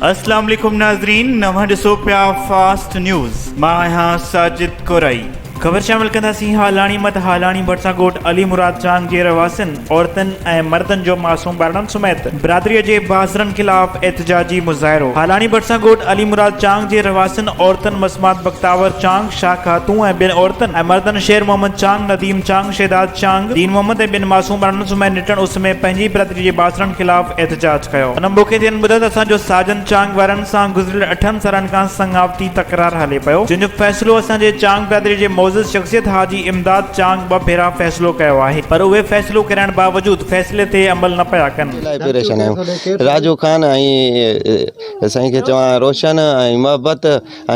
اسلام عليڪم ناظرين نوان ڏسو پيا فاسٽ نيوز مان آهيان ساجد ڪورائي. خبر شامل ڪنداسين هالاڻي مت هالاڻي ڀرسان ڳوٺ علي مراد چانگ جي رهواسين عورتن ۽ مردن جو معصوم ٻارڙن سميت برادري جي بااثرن خلاف احتجاجي مظاهرو هالاڻي ڀرسان ڳوٺ علي مراد چانگ جي رهواسين عورتن مسمات بختاور چانگ، شاهه خاتون ۽ ٻين عورتن ۽ مردن شير محمد چانگ، نديم چانگ، شهداد چانگ، دين محمد ۽ ٻين معصوم ٻارڙن سميت نٽهڻ اس ۾ پنهنجي برادري جي بااثرن خلاف احتجاج ڪيو. ان موقعي تي هنن ٻڌايو ته اسان جو ساجن چانگ وارن سان گذريل اٺن سالن کان سڱاوتي تڪرار هلي پيو جنهن جو فيصلو اسان جي چانگ برادري جي معزز شخصيت حاجي امداد چانگ ٻه ڀيرا فيصلو ڪيو آهي پر اهي فيصلو ڪرائڻ باوجود فيصلي تي عمل نه پيا ڪن. لاء پريشان آهيون راجو خان ۽ سائين کي چوان روشن ۽ محبت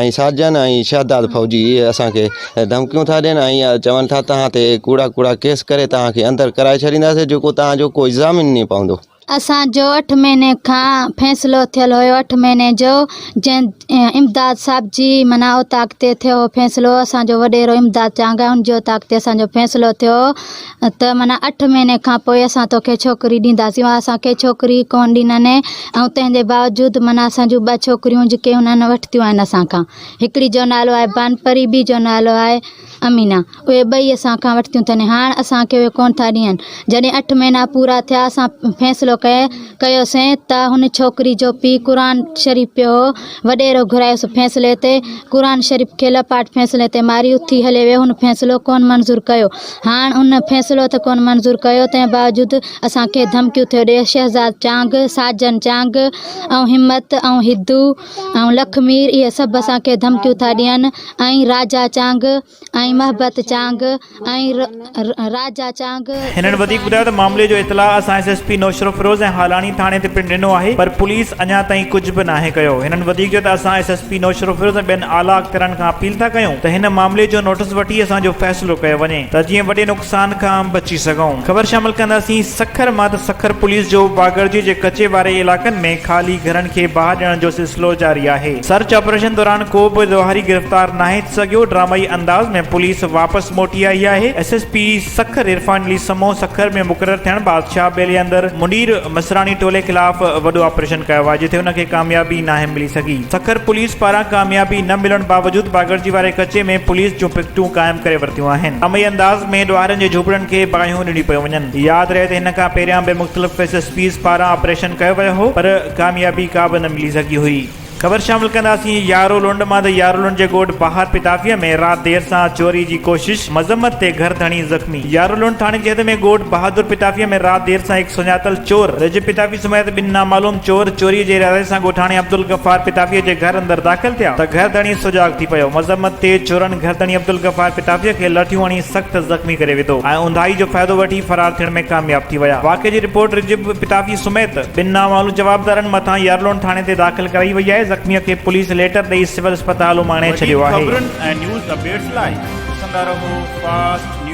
۽ ساجن ۽ شهداد فوجي اهي اسان کي ڌمڪيون ٿا ڏين ۽ چون ٿا توهان تي ڪوڙا ڪوڙا ڪيس ڪري توهان کي اندر ڪرائي ڇڏينداسين جيڪو توهان جو ڪوئي ضامن نه پوندو. اسان جو اٺ مهيني کان فيصلو ٿيل هيو اٺ مهيني جو جنهن امداد صاحب جي معنيٰ اوطاق تي ٿيو هو فيصلو اسان جو وڏيرو امداد چانگ آهي ان جي اوطاق تي اسان جو فيصلو ٿيو هو ته معنيٰ اٺ مهيني کان پوء اسان توکي ڇوڪري ڏينداسين اها اسان کي ڇوڪري ڪونه ڏنن ۽ تنهن جي باوجود معنيٰ اسان جون ٻه ڇوڪريون جيڪي هنن وٺتيون آهن اسان کان هڪڙي جو نالو آهي بانپري ٻي جو نالو آهي امينا، اهي ٻئي اسان کان وٺتيون اٿن، هاڻ اسان کي اهي ڪونه ٿا ڏين. جڏهن اٺ مهينا پورا ٿيا، اسان فيصلو ڪيوسين ته هن ڇوڪري جو پيء قرآن شريف پيو هو، وڏيرو گهرايوس فيصلي تي، قرآن شريف کي لپاٽ فيصلي تي ماري اٿي هلي ويو، هن فيصلو ڪونه منظور ڪيو. هاڻ ان فيصلو ته ڪونه منظور ڪيو، تنهن باوجود اسان کي ڌمڪيون ٿيو ڏئي. شهزاد چانگ، ساجن چانگ ۽ همت ۽ هدو ۽ لکمير اهي سڀ اسان کي ڌمڪيون ٿا ڏين. ۽ راجا چانگ ۽ محبت چانگ ۽ راجا چانگ. هنن وڌيڪ ٻڌايو ته معاملي جو اطلاع اسان S S P Naushahro Feroze ۽ Halani ٿاڻي تي پڻ ڏنو آهي پر پوليس اڃا تائين ڪجهه به ناهي ڪيو. هنن وڌيڪ چيو ته اسان ايس ايس پي نوشهروفيروز ۽ ٻين اعليٰ اختيارن کان اپيل ٿا ڪيون ته هن معاملي جو نوٽس وٺي اسان جو فيصلو ڪيو وڃي ته جيئن وڏي نقصان کان بچي سگهون. خبر شامل ڪنداسين سکر مان ته سکر پوليس جو باگڙجي جي ڪچي واري علائقن ۾ خالي گهرن کي باهه ڏيڻ جو سلسلو جاري آهي. سرچ آپريشن دوران ڪو به ڏوهاري گرفتار ناهي ٿي سگهيو، ڊرامائي انداز ۾ پوليس واپس موٽي آئي آهي، S S P Sukkur Irfan Ali Samoon Sukkur ۾ مقرر ٿيڻ بعد شاهه ٻيلي اندر منير مسراڻي ٽولي خلاف وڏو آپريشن ڪيو آهي جتي ان کي ڪاميابي ناهي ملي سگهي، سکر پوليس پاران ڪاميابي نه ملڻ باوجود باگڙجي واري ڪچي ۾ پوليس جون پڪٽون قائم ڪري ورتيون آهن، ڊرامائي انداز ۾ ڏوهارين جي جهوپڙين کي باهيون ڏنيون پيون وڃن، ياد رهي ته هن کان پهريان به مختلف ايس ايس پيز پاران آپريشن ڪيو ويو هو پر ڪاميابي ڪا به نه ملي سگهي هئي. خبر شامل ڪنداسين يارو لنڊ مان ته يارو لنڊ جي ڳوٺ بهار پتافيء ۾ رات دير سان چوري جي ڪوشش، مذمت تي گهر ڌڻي زخمي. يارو لنڊ ٿاڻي جي حد ۾ ڳوٺ بهادر پتافيء ۾ رات دير سان هڪ سڃاتل چور رجب پتافي سميت ٻن نامعلوم چور چوري جي ارادي سان ڳوٺاڻي عبدالغفار پتافيء جي گهر اندر داخل ٿيا ته گهر ڌڻي سجاڳ ٿي پيو مذمت تي چورن گهر ڌڻي عبدالغفار پتافيء کي لٺيون هڻي سخت زخمي ڪري وڌو ۽ اونداهي جو فائدو وٺي فرار ٿيڻ ۾ ڪامياب ٿي ويا واقعي جي رپورٽ رجب پتافي سميت ٻن نامعلوم جوابدارن مٿان يارلون ٿاڻي تي داخل ڪرائي وئي آهي، زخميء کي پوليس ليٽر ڏئي سول اسپتال اماڻي وڌيڪ ڇڏيو آهي. خبرن ۽ نيوز اپڊيٽس لاء ڏسندا رهو فاسٽ نيوز.